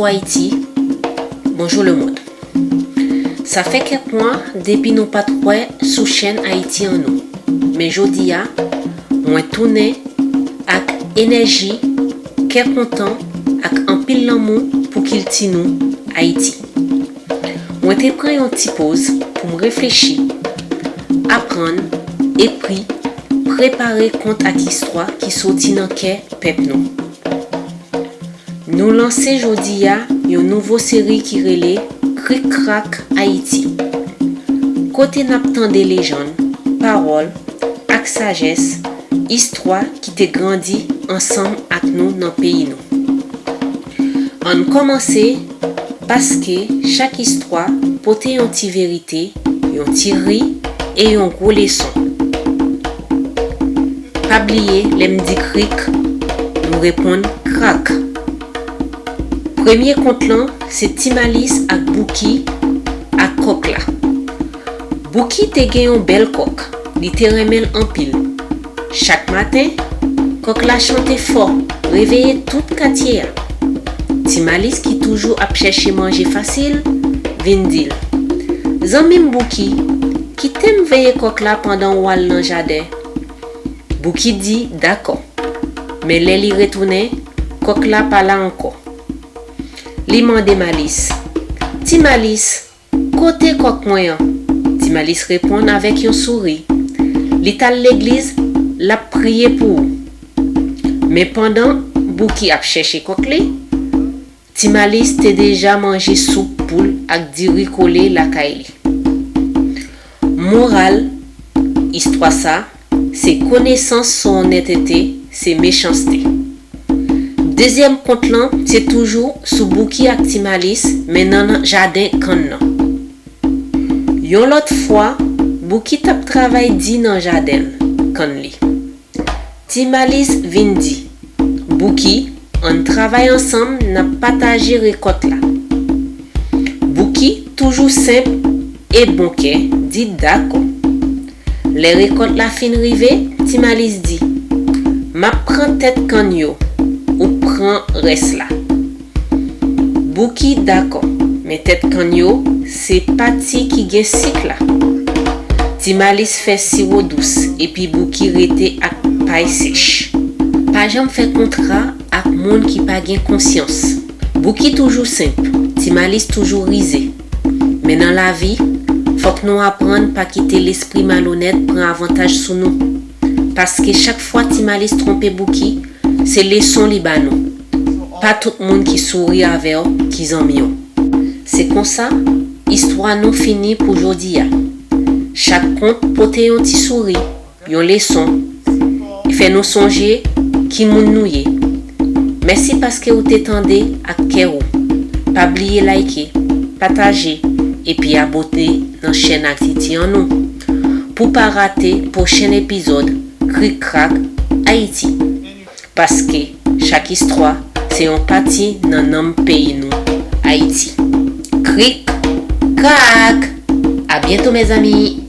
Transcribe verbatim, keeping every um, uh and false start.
Ayiti, bonjou lemonn. Sa fè kèk mwa depi nou pa t wè sou chèn Ayiti an nou. Men jodi a, mwen tounen ak enèji, kè kontan ak anpil lanmou pou kilti nou, Ayiti. Mwen te pran yon ti poz pou m reflechi, aprann, ekri, prepare kont ak istwa ki soti nan kè pèp nou. Nou lanse jodi a yon nouvo seri ki rele Krik Krak Ayiti, kote n ap tande lejann, pawòl ak sajès, istwa ki te grandi ansanm ak nou nan peyi nou. Ann kòmanse, paske chak istwa pote yon ti verite, yon ti ri e yon gwo leson. Pa bliye, lè m di krik, nou reponn krak. Premye kont lan, se Ti Malis ak Bouki ak kòk la. Bouki te gen yon bèl kòk, li te renmen l anpil. Chak maten, kòk la chante fò, reveye tout katye a. Ti Malis ki toujou ap chèche manje fasil, vin di l, "Zanmi m Bouki, kite m veye kòk la pandan w al nan jaden." Bouki di dakò. Men lè li retounen, kòk la pa la ankò. Li mande Malis, "Ti Malis, kote kòk mwen an?" Ti Malis reponn avèk yon souri, "Li t al legliz, l ap priye pou ou." Men pandan Bouki ap chèche kòk li, Ti Malis te deja manje soup poul ak diri kole lakay li. Moral istwa sa, se konesans san onètete, se mechanste. Dezyèm kont lan, se toujou sou Bouki ak Ti Malis, men nan jaden kann nan. Yon lòt fwa, Bouki t ap travay di nan jaden kann li. Ti Malis vin di, "Bouki, ann travay ansanm, n ap pataje rekòt la." Bouki, toujou senp e bon kè, di dakò. Lè rekòt la fin rive, Ti Malis di, "M ap pran tèt kann yo, ou pran rès la." Bouki dakò, men tèt kann yo, se pati ki gen sik la. Ti Malis fè siwo dous, epi Bouki rete ak pay sèch. Pa janm fè kontra ak moun ki pa gen konsyans. Bouki toujou senp, Ti Malis toujou rize. Men nan lavi, fòk nou aprann pa kite lespri malonèt pran avantaj sou nou. Paske chak fwa Ti Malis twonpe Bouki, se leson li ba nou. Pa tout moun ki souri avè w ki zanmi w. Se konsa, istwa nou fini pou jodi a. Chak kont pote yon ti souri, yon leson, fè nou sonje ki moun nou ye. Mèsi paske w te tande ak kè ou. Pa bliye like, pataje, epi abòne nan chèn Ayiti an nou, pou pa rate pwochen epizòd Krik Krak Ayiti. Paske chak istwa se yon pati nan nanm peyi nou, Ayiti. Krik, krak! A byento, mezanmi!